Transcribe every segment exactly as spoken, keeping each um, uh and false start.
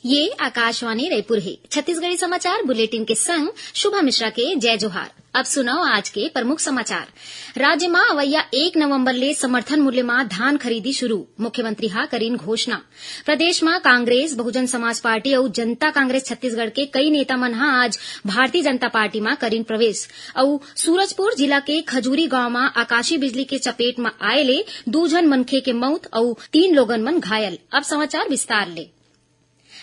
ये आकाशवाणी रायपुर हे। छत्तीसगढ़ी समाचार बुलेटिन के संग शुभा मिश्रा के जय जोहार। अब सुनव आज के प्रमुख समाचार। राज्य म अवइया एक नवंबर ले समर्थन मूल्य म धान खरीदी शुरू, मुख्यमंत्री ह करिन घोषणा। प्रदेश म कांग्रेस, बहुजन समाज पार्टी अउ जनता कांग्रेस छत्तीसगढ़ के कई नेता मन ह आज भारतीय जनता पार्टी म करिन प्रवेश। अउ सूरजपुर जिला के खजूरी गांव म आकाशीय बिजली के चपेट म आए ले दू झन मनखे के मउत अउ तीन लोगन मन घायल। अब समाचार विस्तार ले।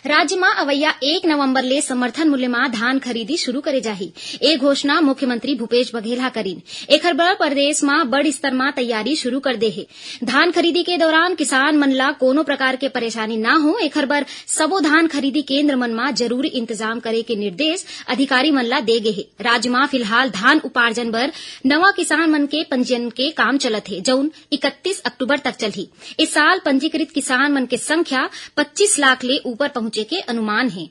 राज्य म अवइया एक नवंबर ले समर्थन मूल्य म धान खरीदी शुरू करे जाही। ए घोषणा मुख्यमंत्री भूपेश बघेल ह करिन। एखर बर प्रदेश म बड़ स्तर म तैयारी शुरू कर दे हे। धान खरीदी के दौरान किसान मन ला कोनो प्रकार के परेशानी न हो, एखर बर सबो धान खरीदी केंद्र मन म जरूरी इंतजाम करे के निर्देश अधिकारी मन ला दे गे हे। राज्य म फिलहाल धान उपार्जन बर नवा किसान मन के पंजीयन के काम चलत हे, जउन इकतीस अक्टूबर तक चलही। इस साल पंजीकृत किसान मन के संख्या पच्चीस लाख ले ऊपर पहुंचे के अनुमान हे।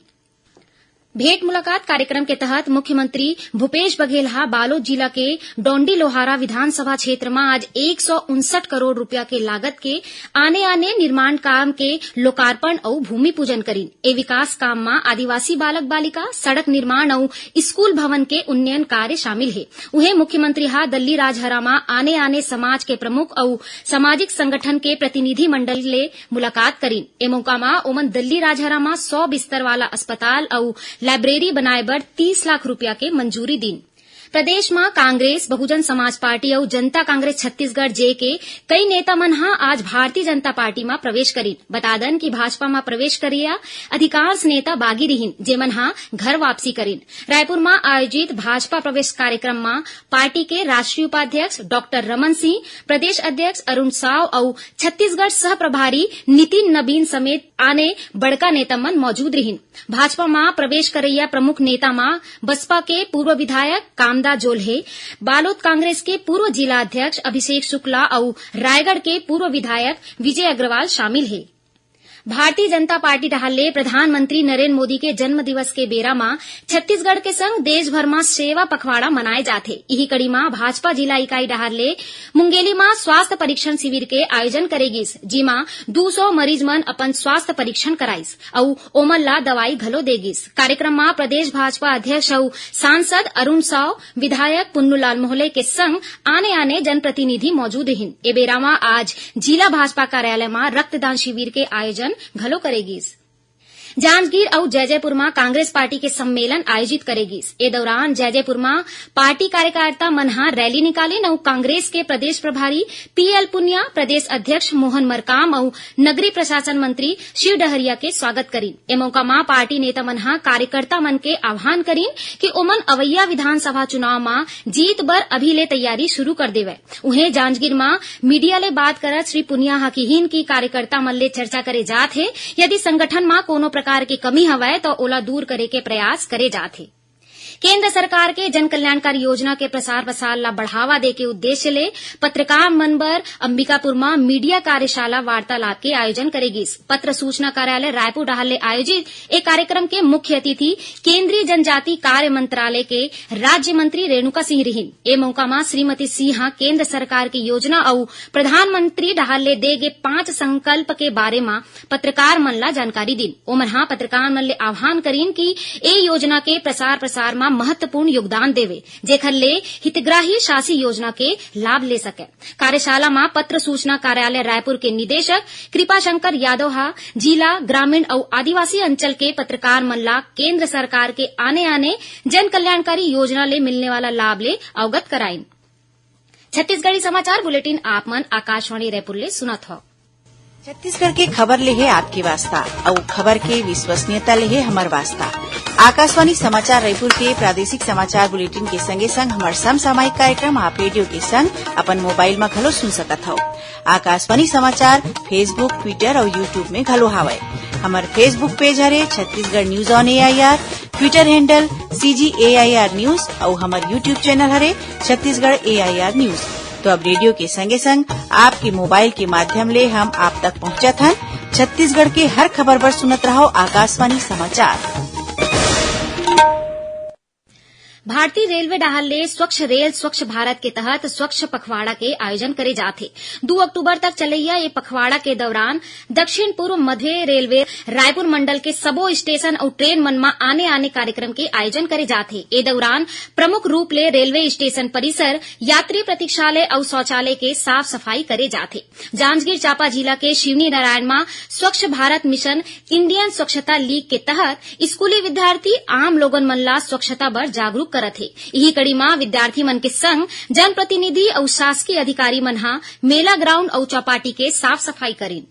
भेंट मुलाकात कार्यक्रम के तहत मुख्यमंत्री भूपेश बघेल ह बालोद जिला के डोंडी लोहारा विधानसभा क्षेत्र म आज एक सौ उनसठ करोड़ रुपया के लागत के आने-आने निर्माण काम के लोकार्पण अउ भूमि पूजन करिन। ए विकास काम म आदिवासी बालक बालिका, सड़क निर्माण अउ स्कूल भवन के उन्नयन कार्य शामिल हे। उहें, मुख्यमंत्री ह दल्ली राजहरा म आने-आने समाज के प्रमुख अउ सामाजिक संगठन के प्रतिनिधि मंडल ले मुलाकात करिन। ए मौका म ओमन दल्ली राजहरा म सौ बिस्तर वाला अस्पताल अउ लाइब्रेरी बनाए बर तीस लाख रुपया के मंजूरी दीन। प्रदेश म कांग्रेस, बहुजन समाज पार्टी अउ जनता कांग्रेस छत्तीसगढ़, जे के कई नेता मन ह आज भारतीय जनता पार्टी म प्रवेश करिन। बता दन कि भाजपा म प्रवेश करिया अधिकांश नेता बागी रिहिन, जेमन ह घर वापसी करिन। रायपुर म आयोजित भाजपा प्रवेश कार्यक्रम म पार्टी के राष्ट्रीय उपाध्यक्ष डॉक्टर रमन सिंह, प्रदेश अध्यक्ष अरुण साव अउ छत्तीसगढ़ सह प्रभारी नितिन नबीन समेत आने बड़का नेता मन मौजूद रिहिन। भाजपा म प्रवेश करइया प्रमुख नेता म बसपा के पूर्व विधायक कामदा जोल्हे, बालोद कांग्रेस के पूर्व जिला अध्यक्ष अभिषेक शुक्ला अउ रायगढ़ के पूर्व विधायक विजय अग्रवाल शामिल हे। भारतीय जनता पार्टी डहार ले प्रधानमंत्री नरेंद्र मोदी के जन्म दिवस के बेरा म छत्तीसगढ़ के संग देश भर म सेवा पखवाड़ा मनाए जाथे। इही कड़ी म भाजपा जिला इकाई डहार ले मुंगेली म स्वास्थ्य परीक्षण शिविर के आयोजन करे गिस, जिमा दू सौ मरीज मन अपन स्वास्थ्य परीक्षण कराइस अउ ओमन ला दवाई घलो दे गिस। कार्यक्रम म प्रदेश भाजपा अध्यक्ष अउ सांसद अरुण साव, विधायक पुन्नूलाल मोहले के संग आने-आने जनप्रतिनिधि मौजूद रिहिन। ए बेरा म आज जिला भाजपा कार्यालय म रक्तदान शिविर के आयोजन घलो करे गिस। जांजगीर अउ जैजैपुर म कांग्रेस पार्टी के सम्मेलन आयोजित करे गिस। ए दौरान जैजैपुर म पार्टी कार्यकर्ता मन ह रैली निकालिन अउ कांग्रेस के प्रदेश प्रभारी पीएल पुनिया, प्रदेश अध्यक्ष मोहन मरकाम अउ नगरीय प्रशासन मंत्री शिव डहरिया के स्वागत करिन। ए मौका म पार्टी नेता मन ह कार्यकर्ता मन के आह्वान करिन कि ओमन अवइया विधानसभा चुनाव म जीत बर अभी ले तैयारी शुरू कर देवय। उहें, जांजगीर म मीडिया ले बात करत श्री पुनिया ह किहिन कि कार्यकर्ता मन ले चर्चा करे जात हे, यदि संगठन म कोनो प्रकार के कमी हवय, त ओला दूर करे के प्रयास करे जात हे। केंद्र सरकार के जन कल्याणकारी योजना के प्रसार प्रसार ला बढ़ावा दे के उद्देश्य ले पत्रकार मन बर अंबिकापुर म मीडिया कार्यशाला वार्तालाप के आयोजन करे गिस। पत्र सूचना कार्यालय रायपुर डहार ले आयोजित ए कार्यक्रम के मुख्य अतिथि केंद्रीय जनजाति कार्य मंत्रालय के राज्य मंत्री रेणुका सिंह रिहिन। ए मौका म श्रीमती सिंह ह केंद्र सरकार के योजना अउ प्रधानमंत्री डहार ले दे गे पांच संकल्प के बारे म पत्रकार मन ला जानकारी दीन। ओमन ह पत्रकार मन ले आह्वान करीन कि ए योजना के प्रसार प्रसार म महत्वपूर्ण योगदान देवे, जेखर ले हितग्राही शासी योजना के लाभ ले सकय। कार्यशाला म पत्र सूचना कार्यालय रायपुर के निदेशक कृपाशंकर यादव ह जिला, ग्रामीण अउ आदिवासी अंचल के पत्रकार मन ला केंद्र सरकार के आने-आने जन कल्याणकारी योजना ले मिलने वाला लाभ ले अवगत कराइन। छत्तीसगढ़ी समाचार बुलेटिन आप मन आकाशवाणी रायपुर ले सुनत हव। छत्तीसगढ़ के खबर ले हे आपके वास्ता, अउ खबर के विश्वसनीयता ले हे हमर वास्ता। आकाशवाणी समाचार रायपुर के प्रादेशिक समाचार बुलेटिन के संगे संग हमर समसामयिक कार्यक्रम आप रेडियो के संग अपन मोबाइल म घलो सुन सकत हव। आकाशवाणी समाचार Facebook, Twitter अउ YouTube में घलो हावय। हमर Facebook पेज हरे Chhattisgarh news on AIR, Twitter handle CG AIR news अउ हमर YouTube चैनल हरे छत्तीसगढ़ एआईआर न्यूज। तो अब रेडियो के संगे संग आपके मोबाइल के माध्यम ले हम आप तक पहुंचत हन। छत्तीसगढ़ के हर खबर बर सुनत रहव आकाशवाणी समाचार। भारतीय रेलवे डहार ले स्वच्छ रेल स्वच्छ भारत के तहत स्वच्छ पखवाड़ा के आयोजन करे जात हे। दू अक्टूबर तक चलइया ए पखवाड़ा के दौरान दक्षिण पूर्व मध्य रेलवे रायपुर मंडल के सबो स्टेशन अउ ट्रेन मन म आने-आने कार्यक्रम के आयोजन करे जात हे। ए दौरान प्रमुख रूप ले रेलवे स्टेशन परिसर, यात्री प्रतीक्षालय अउ शौचालय के साफ सफाई करे जात हे। जांजगीर चांपा जिला के शिवनी नारायण म स्वच्छ भारत मिशन इंडियन स्वच्छता लीग के तहत स्कूली विद्यार्थी आम लोगन मन ला स्वच्छता बर जागरूक करत हे। इही कड़ी म विद्यार्थी मन के संग जनप्रतिनिधि अउ शासकीय अधिकारी मन ह मेला ग्राउंड अउ चौपाटी के साफ सफाई करिन।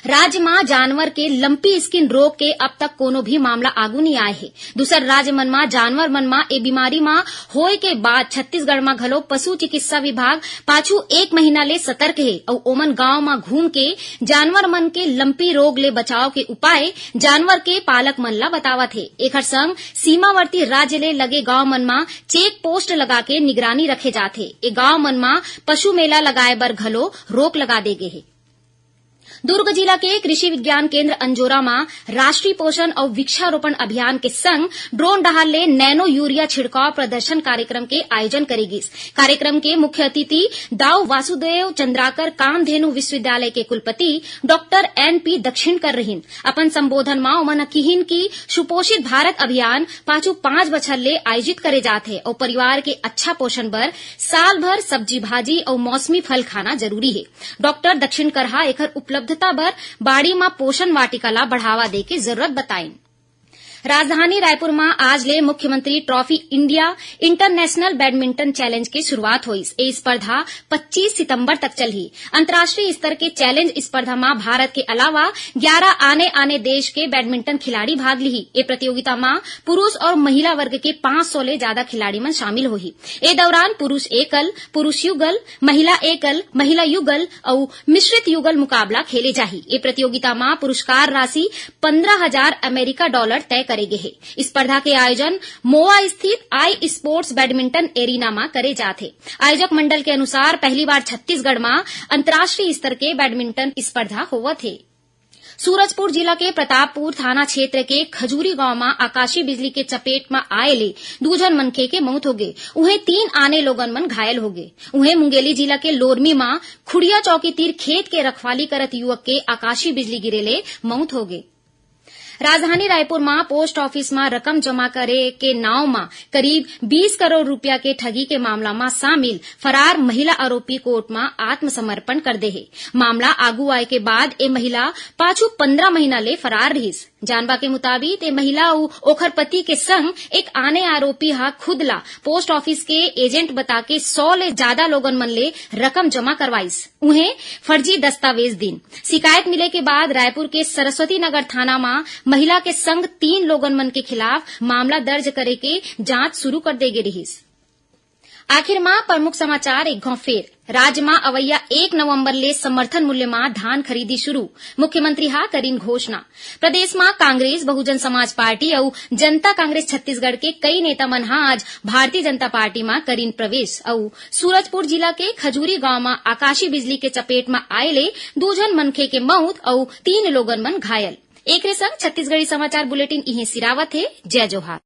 राज्य म जानवर के लंपी स्किन रोग के अब तक कोनो भी मामला आगू नइ आए हे। दूसर राज्य मन म जानवर मन म ए बीमारी म होए के बाद छत्तीसगढ़ म घलो पशु चिकित्सा विभाग पाछू एक महीना ले सतर्क हे अउ ओमन गांव म घूम के जानवर मन के लंपी रोग ले बचाव के उपाय जानवर के पालक मन ला बतावत हे। एखर संग सीमावर्ती राज्य ले लगे गांव मन म चेक पोस्ट लगा के निगरानी रखे जात हे। ए गांव मन म पशु मेला लगाए बर घलो रोक लगा दे गे हे। दुर्ग जिला के कृषि विज्ञान केंद्र अंजोरा म राष्ट्रीय पोषण अउ वृक्षारोपण अभियान के संग ड्रोन डहार ले नैनो यूरिया छिड़काव प्रदर्शन कार्यक्रम के आयोजन करे गिस। कार्यक्रम के मुख्य अतिथि दाऊ वासुदेव चंद्राकर कामधेनु विश्वविद्यालय के कुलपति डॉक्टर एन पी दक्षिणकर रहिन। अपन संबोधन म ओमन किहिन कि सुपोषित भारत अभियान पाछू पांच बछर ले आयोजित करे जात हे अउ परिवार के अच्छा पोषण बर साल भर सब्जी भाजी अउ मौसमी फल खाना जरूरी हे। डॉक्टर दक्षिणकर ह एखर उपलब्धता बर बाड़ी म पोषण वाटिका ला बढ़ावा दे के जरूरत बताइन। राजधानी रायपुर म आज ले मुख्यमंत्री trophy India international badminton challenge के शुरुआत होइस। ए स्पर्धा पच्चीस सितंबर तक चलही। अंतर्राष्ट्रीय स्तर के चैलेंज स्पर्धा म भारत के अलावा ग्यारह आने-आने देश के बैडमिंटन खिलाड़ी भाग लिही। ए प्रतियोगिता म पुरुष अउ महिला वर्ग के पांच सौ ले जादा खिलाड़ी मन शामिल होही। ए दौरान पुरुष एकल, पुरुष युगल, महिला एकल, महिला युगल अउ मिश्रित युगल मुकाबला खेले जाही। ए प्रतियोगिता म पुरस्कार राशि पन्द्रह हजार अमेरिका डॉलर तय करे गे हे। स्पर्धा के आयोजन मोवा स्थित आई स्पोर्ट्स बैडमिंटन एरीना म करे जात हे। आयोजक मंडल के अनुसार पहली बार छत्तीसगढ़ म अंतर्राष्ट्रीय स्तर के बैडमिंटन स्पर्धा होवत हे। सूरजपुर जिला के प्रतापपुर थाना क्षेत्र के खजूरी गांव म आकाशीय बिजली के चपेट म आए ले दू झन मनखे के मौत होगे, उहें तीन आने लोगन मन घायल होगे। उहें मुंगेली जिला के लोरमी म खुड़िया चौकी तीर खेत के रखवाली करत युवक के आकाशीय बिजली गिरे ले मौत होगे। राजधानी रायपुर म पोस्ट ऑफिस म रकम जमा करे के नांव म करीब बीस करोड़ रूपिया के ठगी के मामला म शामिल फरार महिला आरोपी कोर्ट म आत्मसमर्पण कर दे हे। मामला आगू आए के बाद ए महिला पाछू पन्द्रह महीना ले फरार रिहिस। जानबा के मुताबिक, ए महिला अउ ओखर पति के संग एक आने आरोपी ह खुद ला पोस्ट ऑफिस के एजेंट बता के सौ ले जादा लोगन मन ले रकम जमा करवाइस। उहें, फर्जी दस्तावेज दिन। शिकायत मिले के बाद रायपुर के सरस्वती नगर थाना म महिला के संग तीन लोगन मन के खिलाफ मामला दर्ज करे के जांच शुरू कर दे गे रिहिस। आखिर म प्रमुख समाचार एक घौं फेर। राज्य म अवइया एक नवंबर ले समर्थन मूल्य म धान खरीदी शुरू, मुख्यमंत्री ह करिन घोषणा। प्रदेश म कांग्रेस, बहुजन समाज पार्टी अउ जनता कांग्रेस छत्तीसगढ़ के कई नेता मन ह आज भारतीय जनता पार्टी म करिन प्रवेश अउ सूरजपुर जिला के खजूरी गांव म आकाशीय बिजली के चपेट म आए ले दू झन मनखे के मउत अउ तीन लोगन मन घायल। एकरे संग छत्तीसगढ़ी समाचार बुलेटिन इहें सिरावत हे। जय जोहार।